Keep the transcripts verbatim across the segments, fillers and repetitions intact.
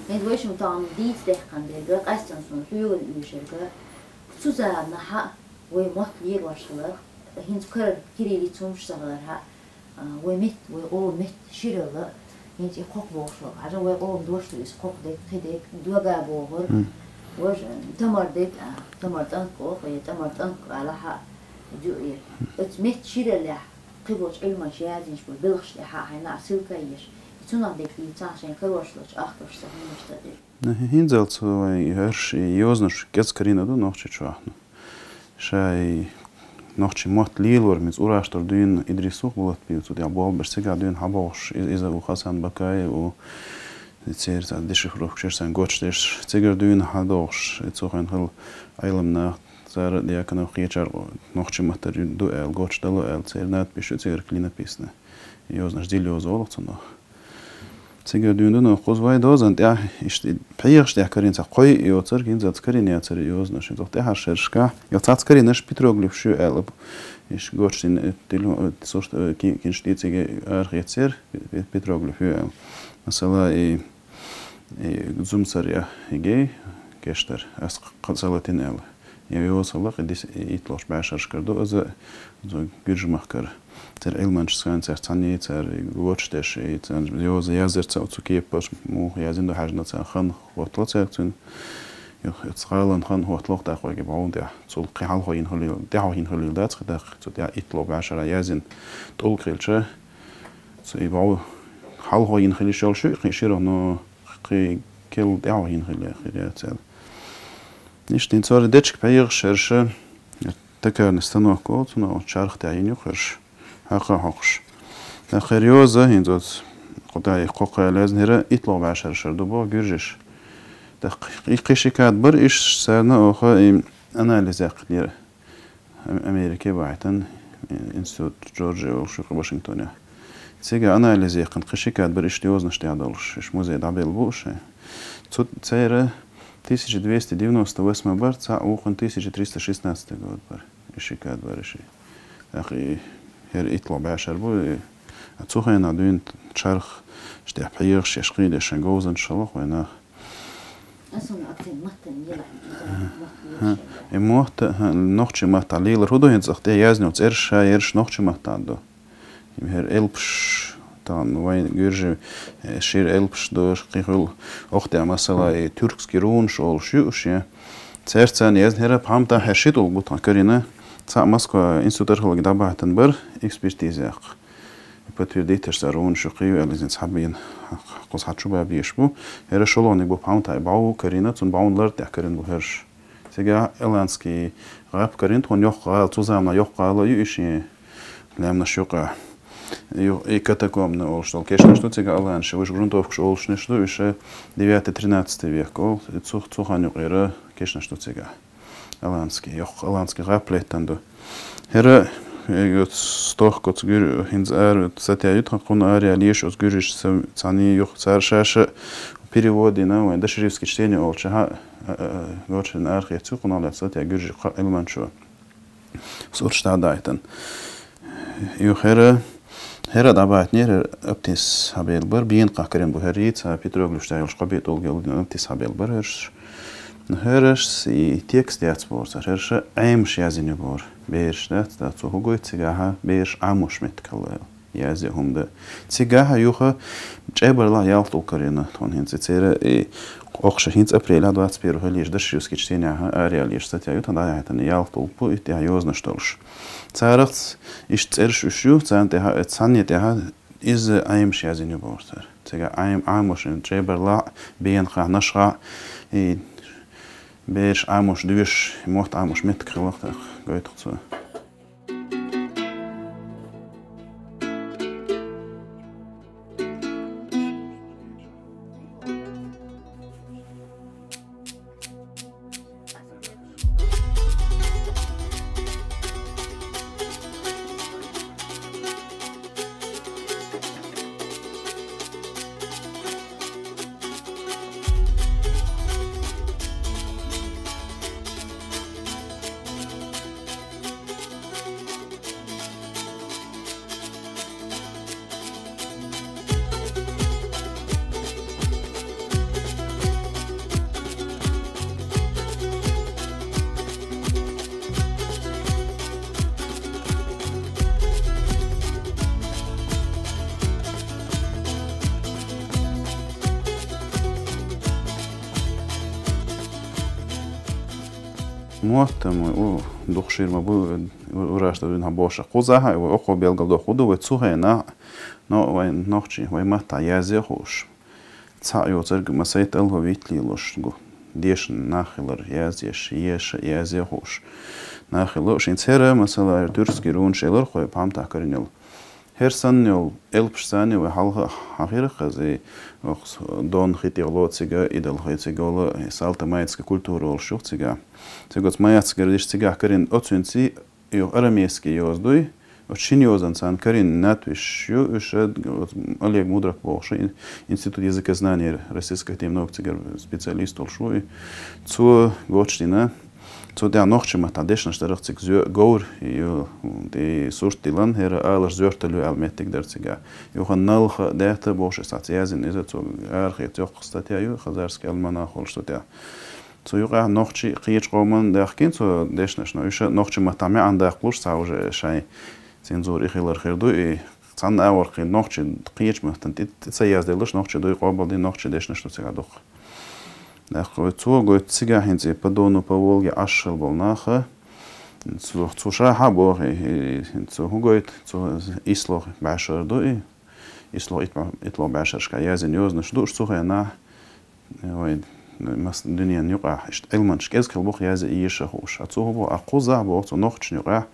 Нед вайшим тахан дийца дехкан дерга, къаьстина суна хьоьгара уьйшарга, цу заманахьа вай мотт лелош хилар, хӀинца кара кириллица хӀумаш ца хилархьа, а, вай мет, вай къовлан мет ширалла, хӀинца и кхокх бохуш вара. Хьажа вай къовлан дош ду иза кхокх дерг, кхин дерг, дога бохура. Мм. Вож, тамар дерг, а, тамар тӀанк оха, я тамар тӀанк алахьа, дю и. Оцу мет шираллехь, кхиболчу Ӏилманаш яздинчу болу белхаш тӀехьа хьайна а ссылка еш. И цунах дерг дийцахьа шайн карош лоцу ахкаш ца хӀумаш ца дерг. Ну, хӀи-, хӀинцалц вайн хӀорш и йозанаш кӀезиг карийна ду Нохчийчохь. Ша и нохчийн мотт лелор меца ураштор дуьйна Идрисух Булатбиев цу тӀехь болх беш, цигахь дуьйна хьабогӀуш, и-, иза ву Хасан Бакаев ву, церан цхьа дешифровка шерсан гочдеш, цигара дуьйна хьадогӀуш, и цу хенахь хилла Ӏеламнах, цара а Дьяконов кхечара нохчийн маттара ду аьлла, гочдало аьлла, церан надпись ю цигара клинописна. Йозанаш дилла йоза олу цунах. Цигара дуьйна ду, но кхуза вай дозан тӀехь, иштта пхьегӀаш тӀехь карийна цхьа кхой йоцург, хӀинцалц карийна яцара йозанаш, хӀинцалц тӀаьхьарчу шерашкахь, я цхьацца карийнарш петроглифаш ю аьлла, иштта гочдина, э, телефон, э, сурт, э, ки-, кинаш тӀе цига арахецира, пе-, петроглиф ю аьлла. Масала, и, и зумсар я, и гей, кештар, ас кх-, кх-, салатин аьлла. Я йоза хӀаллакх, и дис-, и итт лохуш бӀешаршкара ду иза, иза Гуьржийн махкара. Церан Ӏилманчаш санна, церан цхьаьний, цара гочдеш, и царна йоза яздарца оцу кепаш муха яздина ду хьаьжна, цара хан хӀоттало цаьрга цуьнан. Юха оцу гӀалин хан хӀоттало тӀаккха вайга бӀовна тӀехь. Цул кхин хьалхо йина хуьлийла, тӀаьхьо йина хуьлийла дац кхин тӀаккха, цу тӀехь итт лоху бӀешарахь яздина тӀулг хилча. Цу и бӀов хьалхо йина хила йиш йолуш ю, кхин ширах, но кхин кел тӀаьхьо йина хила хир яц аьлла. Иштта хӀинца цара дечиг пхьегӀаш шерша, токарный станок олу, цунах чарх тӀехь йина ю хӀорш, хьакха а хьокхуш. ТӀаккха хӀара йоза, хӀинца оцу кху тӀехь и кхокха лезна хӀара итт лоху бӀешаршкара ду боху гуьржиша. ТӀаккха и кхин ши кад бара, иштта царна оха и анализ яккхинера. Ам-, Америке бахьийтина, э, институт Джорджия олуш ю кху Вашингтонехь. Цига анализ яьккхина кхин ши кад бара иштта йозанаш тӀехь долуш, иштта музей дӀабелла бу уьш. Цу церан тысяча двести девяносто восьмой бара, цхьаъ вукхунна тысяча триста шестнадцатый год бара. И ши кад бара, и ши. ТӀаккха и хӀара итт лоху бӀешар бу, и цу хенахь дуьйна чарх, иштта пхьегӀаш, я кхидеш шайн говзанчаш хилла вайнах. Ас хӀума акцент маттана елахь, мотт лелаш. И мотт, хӀа, нохчийн маттахь лелар хӀун ду хӀинца, тӀе яздина цӀераш ша ерш нохчийн маттахь ду. ХӀара элпаш, тахана вайн гуьржи, э, шира элпаш ду, кхин хуьлу, оха тӀехь масала, и тюркский рунаш олуш ю уьш, я. Церца царна яздина хӀара пхьамта хӀара ши тӀулг бу тхан карийна. Цхьаъ Москва институт археологии дӀабахьийтина бара, экспертиза яккха. Подтвердить еш цара вон шу кхийваьлла, иза цхьаббийна, кхуза хьачу бан беш бу. ХӀара шолгӀаниг бу пхьамтай бӀов карийна, цунна бӀовна лар тӀехь карийна бу хӀорш. Цига Аланский гӀап карийна, тхуна йоккха гӀала, цу заманахь йоккха гӀала ю и шен лаьмнаш юкъа. Ю-, и катакомбна олуш долу кешнаш ду цига аланаш, уьш грунтовкаш олушнаш ду, уьш девятый-тринадцатый век олу, цу, цу хан юкъера кешнаш ду цига. Аланский, йоккха аланский гӀап леттан ду. ХӀара, э, стохка оцу гуьр-, хӀинца ара, сатя ю тхан кхунна араяьлла еш оцу гуьржиша са-, цхьаьний юха цара шаьш перевод дина, вайн даширевский чтение олучу, хьа, а, а, а, гочдина арахеццу кхунах лаьцна сатя гуьржи кха Ӏилманчо. Сурташ дӀадайтан. Ю хӀара, хӀара дӀабатнера, хӀара аптис хьабелла бара, бен кхахкарин бу хӀара йийца, петроглифаш тӀехь йолуш кхо бен тӀулг йолу аптис хьабелла бара хӀорш. ХӀорш и текст яц бохура цара, хӀорш Ӏемаш яздина ю бохура. Бераш дац, дац, цо хӀу гойту цигахьа, бераш Ӏамош меттиг хилла аьлла. Язде хӀума дан. Цигахьа юха чӀебарлахь ялх тӀулг карийна, тхуна хӀинца церан и окхуша хӀинца апрель двадцать первый хила еш даширевский чтениехьа араяьлла еш сатя ю, тхан дӀаяхьийтина ялх тӀулг бу, и тӀехь йозанаш долуш. Царах иштта цӀераш уьш ю, царна тӀехьа, цхьанне тӀехьа иза Ӏемаш яздина ю бохура цара. Цига Ӏем-, Ӏамош, чӀебарлахь, бен кхахь, нашха, и бераш Ӏамош доьшуш, мотт Ӏамош меттиг хилла тхан, гойту цо. Мотт-м, у, дукха шера ма бу, у, ураштӀа дуьйна хьан бохуш. Кхузахь а, вай окхо белгалдоху ду, вай цу хенахь, но вай нохчий, вай маттахь язъе а хууш. Цхьаъ йоцург масейтта алхо витталуш гу. Дешна нах хилар, язъеш, еша, язъе а хууш. Нах хилла, шин цхьера, масала, туьркский рунаш элира хой, пхьамтахь карийна йолу. ХӀара санна йолу элпаш санна вай хьалха хьахира хаза, и, охс, Дон хи тӀехь ло цига, идалхи цига ло, и салтомайтская культура олуш ю цига. Цига оцу маяц гардиш цигахь карийна оцуьнций, и арамейский йоза дуй, оцу шина йозанца карийна надписаш ю, уьш, э, оцу Олег Мудрак бохуш, ин-, Институт языкознания Российской Академии наук цигара специалист олуш ву, и цо гочдина. Цу тӀехь нохчийн маттахь дешнаш дарах цига зоь говр, и, и сурт дилан, хӀара алаш зоьртал ю аьлла меттиг дара цига. Юха налха, даьтта бохуш сац язйина иза, цо арахеца йоккха статья ю, Хазарский альманах олуш цу тӀехь. Цу юкъахь нохчий кхечу къоман даьхкина цо дешнаш, но уьш нохчийн маттахь маьӀна даккхалуш цхьа уже шайн цензура и хилар хир ду, и цхьанна агӀор кхин нохчий кхечу маттана тӀе, тӀе ца язделлаш, нохчий дуй къобалдина, нохчий дешнаш ду цига дукха. ТӀаккха вай цо гойту цигахь хӀинца и по Дону, по Волге Ӏаш хилла болу наха. Цо, цо ша хьан боху, и, и, цо хӀун гойту, цо ислох бӀешар ду и. Ислох ит-, итлох бӀешаршка язйина йозанаш ду уьш цу хенахь. Вай мас-, дуьненан юкъахь иштта Ӏилманчаш кӀезиг хилла бу-кх язъе, еша хууш. А цо хӀун боху, а кхузахь боху цо нохчашна юкъахь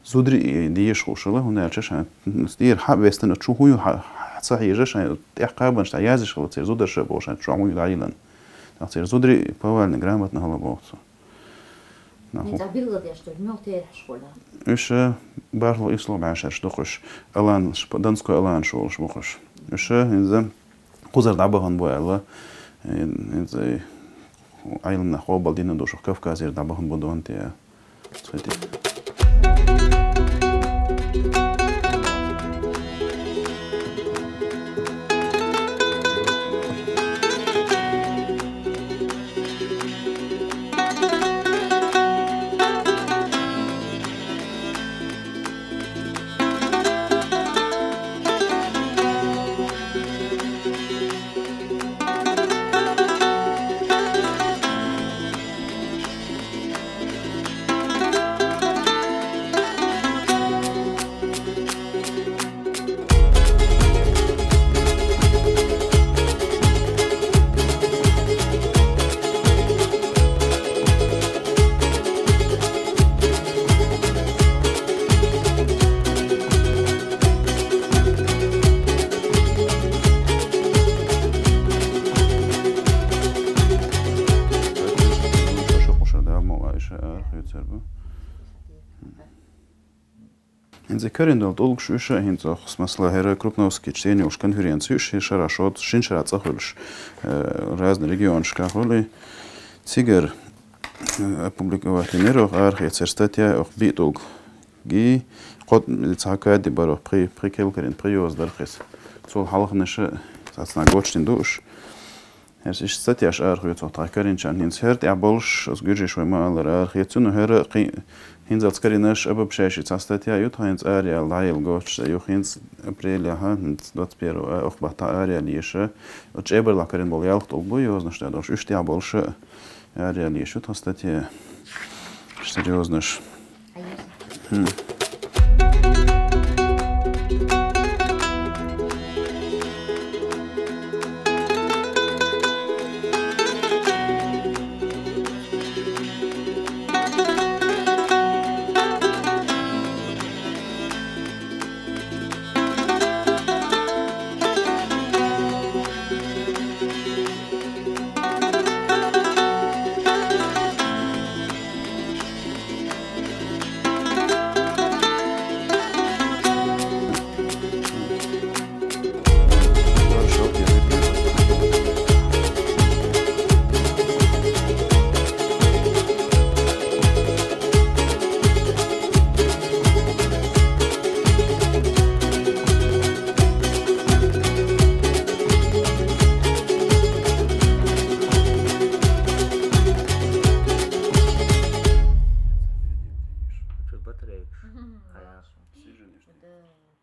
зударий деша хууш хилла, хӀунда аьлча шайн тӀера хьа а вестина, чу хӀун ю хьа, хьа ца хьежа, шайн тӀехь кхабанаш тӀехь язъеш хилла церан зударша боху, шайн чохь хӀун ю дӀайиллина. ТӀаккха церан зударий повальный грамотно хилла боху цо. Нахух. Ца билггал деш ду, муьлха терахьаш хуьлу. Уьш, э, бархӀло исло бӀешарш ду-кх уьш. Аланаш, Донской аланаш олуш бу-кх уьш. Уьш, э, хӀинца кхузара дӀабахана бу аьлла, э, хӀинца, э, Ӏилманах къобалдина ду шух, Кавказера дӀабахана бу донан тӀе. Цхьа тӀе. ХӀинца карийна долу тӀулгаш уьш а хӀинца охс, масала, хӀара Крупновский чтение йолуш конференция уьш, хӀара шарахь шоц, шина шарахь цӀа хуьлуш, э, разный регионашкахь хуьлий. Цигара, э, опубликовать йинера оху арахецара статья оху биъ тӀулг. Ги, кхо, цхьа кади бара оху, пхи, пхи килкарин, пхи йоза дара хеза. Цул хьалханаша, цхьацца нах гочдина ду уьш. ХӀинца иштта статьяш арахоьцу тхайн карийначарна, хӀинца хӀара тӀехь болуш, аса гуьржеша вай ма аллара, арахецна, но хӀара кхин-, хӀинцалц карийнарш обобщающий цхьа статья ю, тхайнца араяьлла дӀаяла гойтуш ю, хӀинца апрелехь, хӀинца двадцать первого, а, оху баттахь араяьлла еша. Оцу чӀебарлахь карийна болу ялх тӀулг бу, йозанаш тӀехь долуш, уьш тӀехь болуш а араяьлла еша ю тхан статья. Серьёзнаш. Что, батарейка? Мгм. Хорошо. Все же не что? Да.